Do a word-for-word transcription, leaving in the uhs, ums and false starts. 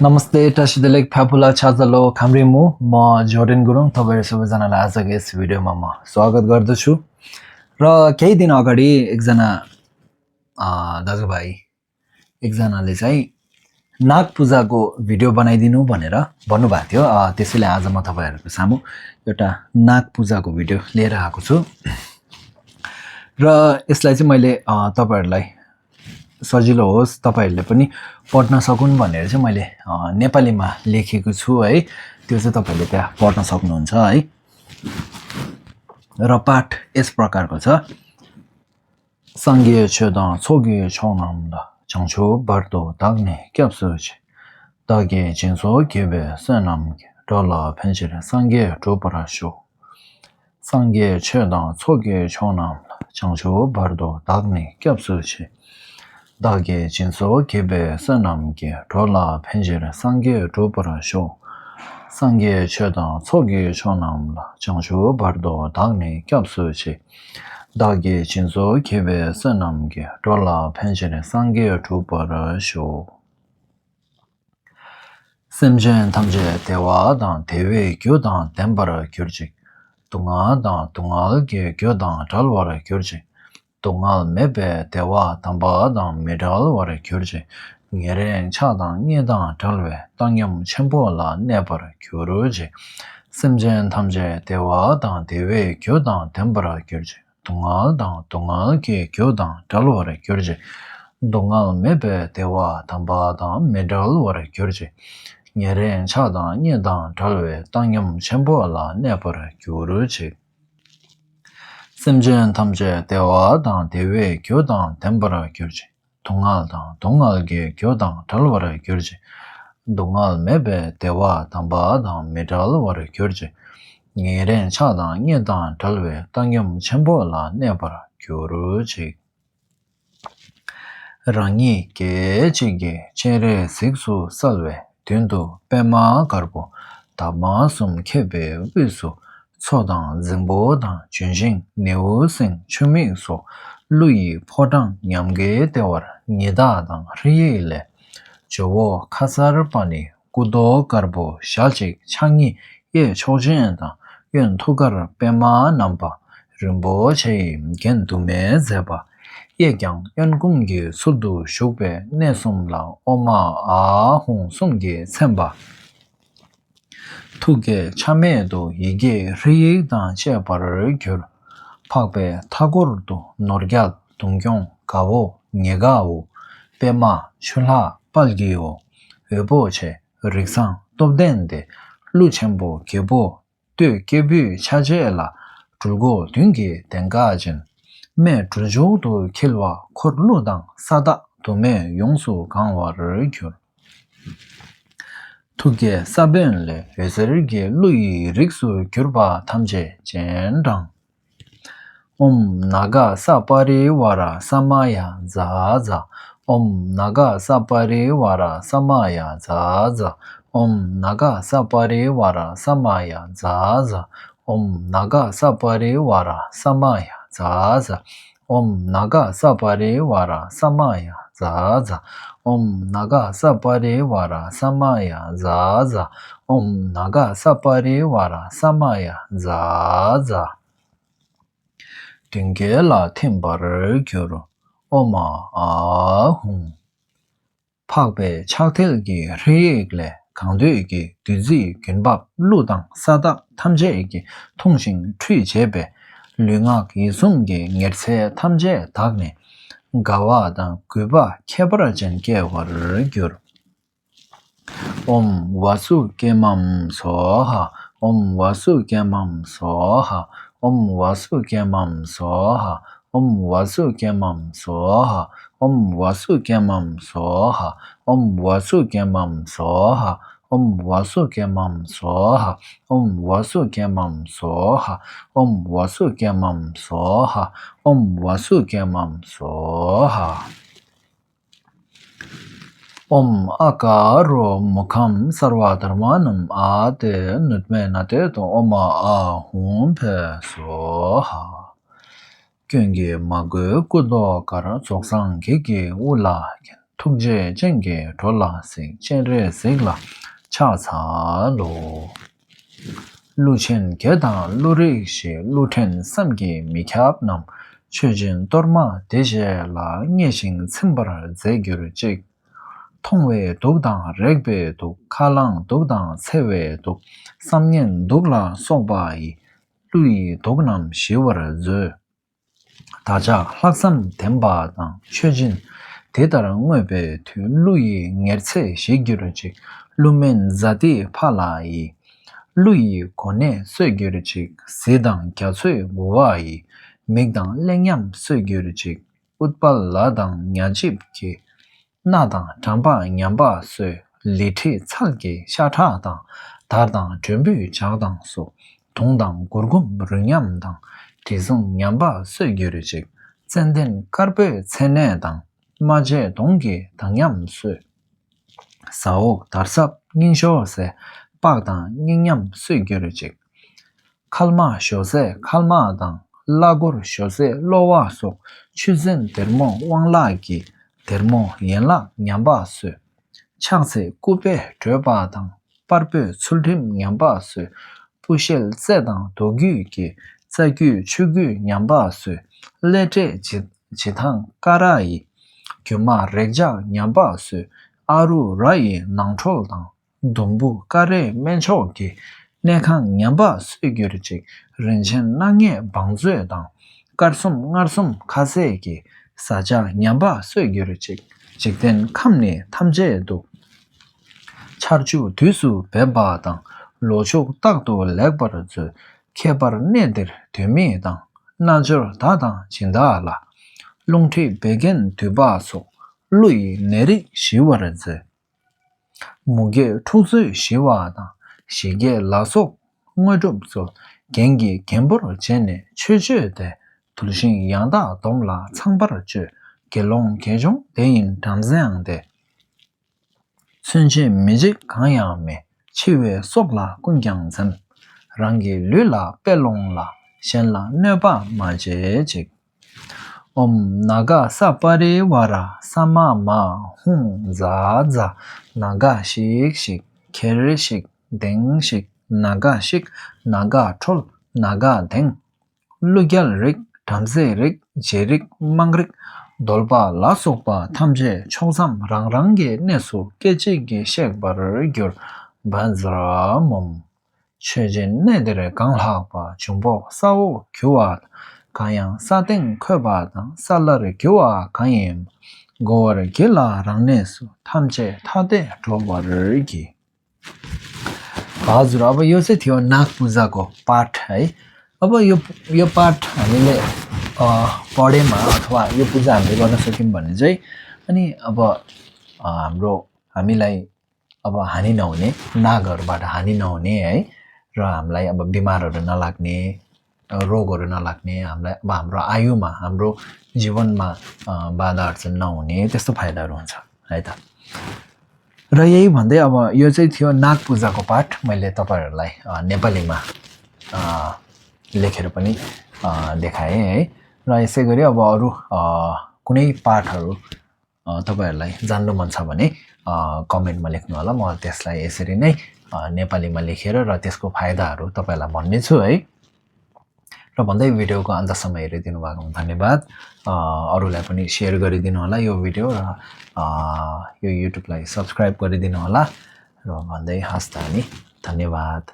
नमस्ते, टासी देलेक फ्याफुला छाजालो खामरिमु, म जोर्डन गुरुङ। तपाईँ सबैजनालाई आजको यस भिडियोमा म स्वागत गर्दछु। र केही दिन अगाडि एकजना, अ, दाजुभाइ एकजनाले चाहिँ नाग पूजाको भिडियो बनाइदिनु भनेर भन्नुभएको थियो। अ, त्यसैले आज म तपाईँहरूको सामु एउटा नाग पूजाको भिडियो लिएर आएको छु। र यसलाई चाहिँ मैले, अ, तपाईँहरूलाई सजिलो होस्, तपाईँहरूले पनि पढ्न सकुन् भनेर चाहिँ मैले, अ, नेपालीमा लेखेको छु है। त्यो चाहिँ तपाईँहरूले त्यहाँ पढ्न सक्नुहुन्छ है। र पाठ यस प्रकारको छ। སངས་རྒྱས་ཆོས་དང་ཚོགས་ཀྱི་མཆོག་རྣམས་ལ། བྱང་ཆུབ་བར་དུ་བདག་ནི་སྐྱབས་སུ་མཆི། བདག་གིས་སྦྱིན་སོགས་བགྱིས་པའི་བསོད་ནམས་ཀྱིས། འགྲོ་ལ་ཕན་ཕྱིར་སངས་རྒྱས་འགྲུབ་པར་ཤོག། སངས་རྒྱས་ཆོས་དང་ཚོགས་ཀྱི་མཆོག་རྣམས་ལ། བྱང་ཆུབ་བར་དུ་བདག་ནི་སྐྱབས་སུ་མཆི། བདག་གིས་སྦྱིན་སོགས་བགྱིས་པའི་བསོད་ནམས་ཀྱིས། འགྲོ་ལ་ཕན་ཕྱིར་སངས་རྒྱས་འགྲུབ་པར་ཤོག། སངས་རྒྱས་ཆོས་དང་ཚོགས་ཀྱི་མཆོག་རྣམས་ལ། བྱང་ཆུབ་བར་དུ་བདག་ནི་སྐྱབས་སུ་མཆི། བདག་གིས་སྦྱིན་སོགས་བགྱིས་པའི་བསོད་ནམས་ཀྱིས། འགྲོ་ལ་ཕན་ཕྱིར་སངས་རྒྱས་འགྲུབ་པར་ཤོག། སེམས་ཅན་ཐམས་ཅད་བདེ་བ་དང་བདེ་བའི་རྒྱུ་དང་ལྡན་པར་གྱུར་ཅིག། སྡུག་བསྔལ་དང་སྡུག་བསྔལ་གྱི་རྒྱུ་དང་བྲལ་བར་གྱུར་ཅིག། སྡུག་བསྔལ་མེད་པའི་བདེ་བ་དམ་པ་དང་མི་འབྲལ་བར་གྱུར་ཅིག། ཉེ་རིང་ཆགས་སྡང་གཉིས་དང་བྲལ་བའི་བཏང་སྙོམས་ཆེན་པོ་ལ་གནས་པར་གྱུར་ཅིག། སེམས་ཅན་ཐམས་ཅད་བདེ་བ་དང་བདེ་བའི་རྒྱུ་དང་ལྡན་པར་གྱུར་ཅིག། སྡུག་བསྔལ་དང་སྡུག་བསྔལ་གྱི་རྒྱུ་དང་བྲལ་བར་གྱུར་ཅིག། སྡུག་བསྔལ་མེད་པའི་བདེ་བ་དམ་པ་དང་མི་འབྲལ་བར་གྱུར་ཅིག། ཉེ་རིང་ཆགས་སྡང་གཉིས་དང་བྲལ་བའི་བཏང་སྙོམས་ཆེན་པོ་ལ་གནས་པར་གྱུར་ཅིག། སེམས་ཅན་ཐམས་ཅད་བདེ་བ་དང་བདེ་བའི་རྒྱུ་དང་ལྡན་པར་གྱུར་ཅིག། སྡུག་བསྔལ་དང་སྡུག་བསྔལ་གྱི་རྒྱུ་དང་བྲལ་བར་གྱུར་ཅིག། སྡུག་བསྔལ་མེད་པའི་བདེ་བ་དམ་པ་དང་མི་འབྲལ་བར་གྱུར་ཅིག། ཉེ་རིང་ཆགས་སྡང་གཉིས་དང་བྲལ་བའི་བཏང་སྙོམས་ཆེན་པོ་ལ་གནས་པར་གྱུར་ཅིག། རང་ཉིད་སྐད་ཅིག་གིས་སྤྱན་རས་གཟིགས་སུ་གསལ་བའི་མདུན་དུ་པདྨ་དཀར་པོ་འདབ་མ་གསུམ་ཁྱབ་པའི་དབུས་སུ། མཚོ་དང་རྫིང་བུ་དང་ལྗོན་ཤིང་ནེའུ་གསིང་ཆུ་མིག་སོགས། ཀླུ་ཡི་ཕོ་བྲང་ཉམས་དགའི་ལྟེ་བར་ཉི་ཟླ་དང་རི་ཡིག་ལས། ཇོ་བོ་ཁ་སར་པ་ཎི་སྐུ་མདོག་དཀར་པོ་ཞལ་གཅིག་ཕྱག་གཉིས་གཡས་མཆོག་སྦྱིན་དང་། གཡོན་ཐུགས་ཀར་པདྨ་བསྣམས་པ། རིན་པོ་ཆེ་ཡི་རྒྱན་དུ་མས་མཛེས་པ། གཡས་བརྐྱང་གཡོན་བསྐུམ་གྱི་ཚུལ་དུ་བཞུགས་པའི་གནས་གསུམ་ལ་ཨོཾ་ཨཱཿཧཱུྃ་གསུམ་གྱིས་མཚན་པ། ཐུགས་ཀའི་ཆ་སྨད་དུ་ཡི་གེ་ཧྲཱིཿདང་བཅས་པར་གྱུར། འཕགས་པའི་མཐའ་སྐོར་དུ་ནོར་རྒྱལ་དུང་སྐྱོང་དགའ་བོ་ཉེ་དགའ་བོ། པདྨ་ཆུ་ལྷ་དཔལ་གྱི་བོ། འོད་པོ་ཆེ་རིགས་བཟང་སྟོབས་ལྡན་ཏེ། ཀླུ་ཆེན་པོ་རྒྱལ་པོ་སྟོད་སྐྱེས་བུའི་ཆ་བྱད་ལ། སྦྲུལ་མགོ་བདུན་གྱི་གདེངས་ཀ་ཅན། སྨད་སྦྲུལ་མཇུག་ཏུ་འཁྱིལ་བ་འཁོར་ཀླུ་དང་ས་བདག་དུ་མས་ཡོངས་སུ་གང་བར་གྱུར། ཐུགས་ཀའི་ས་བོན་ལས་འོད་ཟེར་གྱི་ཀླུ་ཡི་རིགས་སུ་གྱུར་པ་ཐམས་ཅད་སྤྱན་དྲངས། ཨོཾ་ནཱ་ག་ས་པ་རི་ཝཱ་ར་ས་མ་ཡ་ཛཿ་ཛཿ། ཨོཾ་ནཱ་ག་ས་པ་རི་ཝཱ་ར་ས་མ་ཡ་ཛཿ་ཛཿ། ཨོཾ་ནཱ་ག་ས་པ་རི་ཝཱ་ར་ས་མ་ཡ་ཛཿ་ཛཿ། ཨོཾ་ནཱ་ག་ས་པ་རི་ཝཱ་ར་ས་མ་ཡ་ཛཿ་ཛཿ། ཨོཾ་ནཱ་ག་ས་པ་རི་ཝཱ་ར་ས་མ་ཡ་ཛཿ་ཛཿ། ཨོཾ་ནཱ་ག་ས་པ་རི་ཝཱ་ར་ས་མ་ཡ་ཛཿ་ཛཿ། ཨོཾ་ནཱ་ག་ས་པ་རི་ཝཱ་ར་ས་མ་ཡ་ཛཿ་ཛཿ། མདུན་བསྐྱེད་ལ་ཐིམ་པར་གྱུར། ཨོཾ་ཨཱཿཧཱུྃ། འཕགས་པའི་ཕྱག་མཐིལ་གྱི་ཧྲཱིཿལས་གང་འདོད་ཀྱི་བདུད་རྩིའི་རྒྱུན་འབབ་ཀླུ་དང་ས་བདག་ཐམས་ཅད་ཀྱིས་འཐུང་ཞིང་ཁྲུས་བྱས་པས། ལུས་ངག་ཡིད་གསུམ་གྱི་ཉེར་འཚེ་ཐམས་ཅད་དག་ནས། དགའ་བ་དང་གུས་པ་ཁྱད་པར་ཅན་སྐྱེ་བར་འགྱུར། ཨོཾ་ཝ་སུ་ཀེ་མཾ་སྭཱ་ཧཱ། ཨོཾ་ཝ་སུ་ཀེ་མཾ་སྭཱ་ཧཱ། ཨོཾ་ཝ་སུ་ཀེ་མཾ་སྭཱ་ཧཱ། ཨོཾ་ཝ་སུ་ཀེ་མཾ་སྭཱ་ཧཱ། ཨོཾ་ཝ་སུ་ཀེ་མཾ་སྭཱ་ཧཱ། ཨོཾ་ཝ་སུ་ཀེ་མཾ་སྭཱ་ཧཱ། ཨོཾ་ཝ་སུ་ཀེ་མཾ་སྭཱ་ཧཱ། ཨོཾ་ཝ་སུ་ཀེ་མཾ་སྭཱ་ཧཱ། ཨོཾ་ཝ་སུ་ཀེ་མཾ་སྭཱ་ཧཱ། ཨོཾ་ཨ་ཀ་རོ་མུ་ཁཾ་སརྦ་དྷརྨ་ནཾ་ཨ་ཏི་ནུཏ་མེ་ན་ཏེ་ཏོ། ཨོཾ་ཨཱཿཧཱུྃ་ཕཊ་སྭཱ་ཧཱ། སྐྱོན་གྱིས་མ་གོས་སྐུ་མདོག་དཀར། རྫོགས་སངས་རྒྱས་ཀྱི་དབུ་ལ་བརྒྱན། ཐུགས་རྗེ་ཅན་གྱིས་འགྲོ་ལ་གཟིགས། སྤྱན་རས་གཟིགས་ལ་ཕྱག་འཚལ་ལོ། ཀླུ་ཆེན་བརྒྱད་དང་ཀླུ་རིགས་བཞི། ཀླུ་ཕྲན་བསམ་གྱིས་མི་ཁྱབ་རྣམས། མཆོད་སྦྱིན་གཏོར་མ་འདི་བཞེས་ལ། མཉེས་ཤིང་ཚིམ་པར་མཛད་གྱུར་ཅིག། མཐོང་བའི་དུག་དང་རེག་པའི་དུག། ཁ་རླངས་དུག་དང་འཚེ་བའི་དུག། བསམ་ངན་དུག་ལ་སོགས་པ་ཡིས། ཀླུ་ཡི་དུག་རྣམས་ཞི་བར་མཛོད། བདག་ཅག་ལྷག་བསམ་ལྡན་པ་དང་། མཆོད་སྦྱིན་འདི་ལྟར་བསྔོས་པའི་མཐུས། ཀླུ་ཡི་ཉེར་འཚེ་ཞི་གྱུར་ཅིག། ཀླུ་སྨན་ཛཱ་ཏི་ཕ་ལ་ཡིས། ཀླུ་ཡི་གོ་གནས་གསོས་གྱུར་ཅིག། གཟི་དང་རྒྱ་མཚོའི་ལྦུ་བ་ཡིས། མིག་དང་གླེགས་ཉམས་གསོས་གྱུར་ཅིག། ཨུཏྤ་ལ་དང་ཉ་ལྕིབས་ཀྱིས། སྣ་དང་གྲམ་པ་ཉམས་པ་གསོས། ལི་ཁྲི་ཚལ་གྱི་ཤ་ཁྲག་དང་། དར་དང་མགྲོན་པོའི་ལྗགས་དང་སོགས། དུང་དང་གུར་གུམ་རུལ་ཉམས་དང་། དྲི་བསུང་ཉམས་པ་གསོས་གྱུར་ཅིག། ཙན་དན་དཀར་པོའི་མཚན་ནས་དང་། རྨ་བྱའི་མདོངས་ཀྱིས་དྭངས་ཉམས་གསོས། ཟ་འོག་དར་ཟབ་སྙིང་ཞོ་ཟས། པགས་དང་སྙིང་ཉམས་གསོས་གྱུར་ཅིག། ཁལ་མ་ཞོ་ཟས་ཁལ་མ་དང་། གླ་གོར་ཞོ་ཟས་གློ་བ་སོགས། ཆུ་ཚན་སྡེར་མོ་དབང་ལག་གི། སྡེར་མོ་ཡན་ལག་ཉམས་པ་གསོས། ཕྱག་འཚལ་སྐུད་པས་བགྲོད་པ་དང་། པར་སྤོས་ཚུལ་ཁྲིམས་ཉམས་པ་གསོས། སྤུ་ཤད་རྩེ་དང་རྡོ་རྒྱུས་ཀྱི། རྩ་རྒྱུས་ཆུ་རྒྱུས་ཉམས་པ་གསོས། ཀླད་སྤྲད་བྱི་བྱི་ཐང་ཀ་ར་ཡི། རྒྱུ་མ་རེག་བྱ་ཉམས་པ་གསོས། ཨ་རུ་ར་ཡི་ནང་ཁྲོལ་དང་། དུམ་བུ་ཀ་རའི་སྨན་མཆོག་གིས། གནས་ཁང་ཉམས་པ་གསོས་གྱུར་ཅིག། རིན་ཆེན་སྣ་ལྔའི་བང་མཛོད་དང་། དཀར་གསུམ་མངར་གསུམ་ཁ་ཟས་ཀྱིས། བཟའ་བཅའ་ཉམས་པ་གསོས་གྱུར་ཅིག། འཇིག་རྟེན་ཁམས་ནི་ཐམས་ཅད་དུ། ཆར་ཆུ་དུས་སུ་འབེབས་པ་དང་། ལོ་ཕྱུགས་རྟག་ཏུ་ལེགས་པར་མཛོད། ཁྱད་པར་གནས་འདིར་སྡོད་མི་དང་། རྣལ་འབྱོར་བདག་དང་སྦྱིན་བདག་ལ། རླུང་མཁྲིས་བད་ཀན་འདུས་པ་སོགས། ཀླུ་ཡི་ནད་རིགས་ཞི་བར་མཛོད། མུ་གེ་འཁྲུག་རྩོད་ཞི་བ་དང་། ཞི་རྒྱས་ལ་སོགས་དངོས་གྲུབ་སྩོལ། རྒན་གྱིས་རྒན་པོར་བྱས་ནས་ཆོས་སྤྱོད་དེ། གདུལ་ཞིང་ཡང་དག་སྡོམ་ལ་ཚངས་པར་སྤྱོད། དགེ་སློང་དགེ་སྦྱོང་དེ་ཡི་བྲམ་ཟེའང་སྟེ། མཚོན་བྱེད་མི་འཇིགས་གང་ཡང་མེད། འཆི་བའི་སྲོག་ལ་ཀུན་ཀྱང་འཛེམ། རང་གི་ལུས་ལ་དཔེ་ལོངས་ལ། གཞན་ལ་གནོད་པ་མ་བྱེད་ཅིག། ཨོཾ་ན་ག་ས་པ་རི་ཝ་ར་ས་མ་མ་ཧཱུྃ་ཛ་ཛ། ན་ག་ཤིག་ཤིག། ཁྱེར་ཤིག། དེང་ཤིག། ན་ག་ཤིག། ན་ག་ཁྲོལ། ན་ག་དེང་། ཀླུ་རྒྱལ་རིགས། བྲམ་ཟེ་རིགས། རྗེ་རིགས། དམངས་རིགས། གདོལ་པ་ལ་སོགས་པ་ཐམས་ཅད་ཕྱོགས་མཚམས་རང་རང་གི་གནས་སུ་སྐད་ཅིག་གིས་གཤེགས་པར་གྱུར། བཛྲ་ཨོཾ། ཆོས་ཅན་གནས་འདིར་གང་ལྷག་པ། འབྱུང་པོ་ས་འོག་རྒྱུ་བ་དང་། གང་ཡང་ས་སྟེང་འཁོད་པ་དང་། ས་བླར་རྒྱུ་བ་གང་ཡིན་པ། མགོ་བོར་གྱུར་ལ་རང་གནས་སུ། ཐམས་ཅད་ཐ་དད་འགྲོ་བར་བགྱི། བཛྲ་ཨ་བ་ཡོ་སེ་ཐི་ཡོ་ནག་པུ་ཛ་གོ་པཱ་ཊ་ཨེ། ཨ་བ་ཡོ་ཡོ་པཱ་ཊ་ཨ་མི་ལེ། ཨ་པོ་ཌེ་མ་ཨ་ཐ་བ་ཡོ་པུ་ཛ་མི་གོ་ན་སོ་ཀིམ་པ་ནི་ཛའི། ཨ་ནི་ཨ་བ་ཨ་ཧམ་རོ་ཨ་མི་ལའི། ཨ་བ་ཧ་ནི་ནའོ་ནེ། ནག་གར་བ་ད་ཧ་ནི་ནའོ་ནེ་ཨེ། ར་ཨམ་ལའི་ཨ་བ་བི་མ་ར་ར་ན་ལག་ནེ། རོ་གོ་ར་ན་ལག་ནེ་ཨམ་ལའི་ཨ་བ་ཧམ་རོ་ཨ་ཡུ་མ་ཧམ་རོ་ཇི་བོན་མ་བ་ད་ཨར་ཙི་ནའོ་ནེ་ཏེ་སྟོ་ཕའི་ད་རུང་ཚ་ཨེ་ད། ར་ཡེ་བན་དེ་ཨ་བ་ཡོ་ཙེ་ཐི་ཡོ་ནག་པུ་ཛ་གོ་པཱ་ཊ་མ་ལེ་ཏོ་པར་ལའི་ནེ་པ་ལི་མ་ལེ་ཁེ་ར་པ་ནི་དེ་ཁ་ཨེ། ར་ཡེ་སེ་ག་རི་ཨ་བ་རུ་ཀུ་ནེ་པཱ་ཊ་རུ། ཨ་ཐོབ་པ་ལ་འཛམ་གླིང་མ་ཚ་བ་ནི་ཨ་ཀོ་མེན་མ་ལེགས་ནོ་ལ་མོ་ཏེས་ལ་ཨེ་སེ་རི་ནི་ཨ་ནེ་པ་ལི་མ་ལེགས་ཧེ་ར་ར་ཏེས་ཀོ་ཕའི་ད་རུ་ཐོབ་པ་ལ་མོ་ནི་ཚུ་ཨེ། ར་བོ་འདི་བི་ཌི་ཡོ་གོ་ཨན་ད་ས་མ་ཡེ་རི་དི་ནོ་བ་གོང་ཐ་ནི་བ། ཨ་རུ་ལ་པ་ནི་ཤེར་ག་རི་དི་ནོ་ལ་ཡོ་བི་ཌི་ཡོ་ར་ཨ་ཡོ་ཡུ་ཊུབ་ལ་སབ་སི་ཀ་རའིབ་ག་རི་དི་ནོ་ལ། ར་བོ་འདི་ཧ་སྟ་ནི་ཐ་ནི་བ།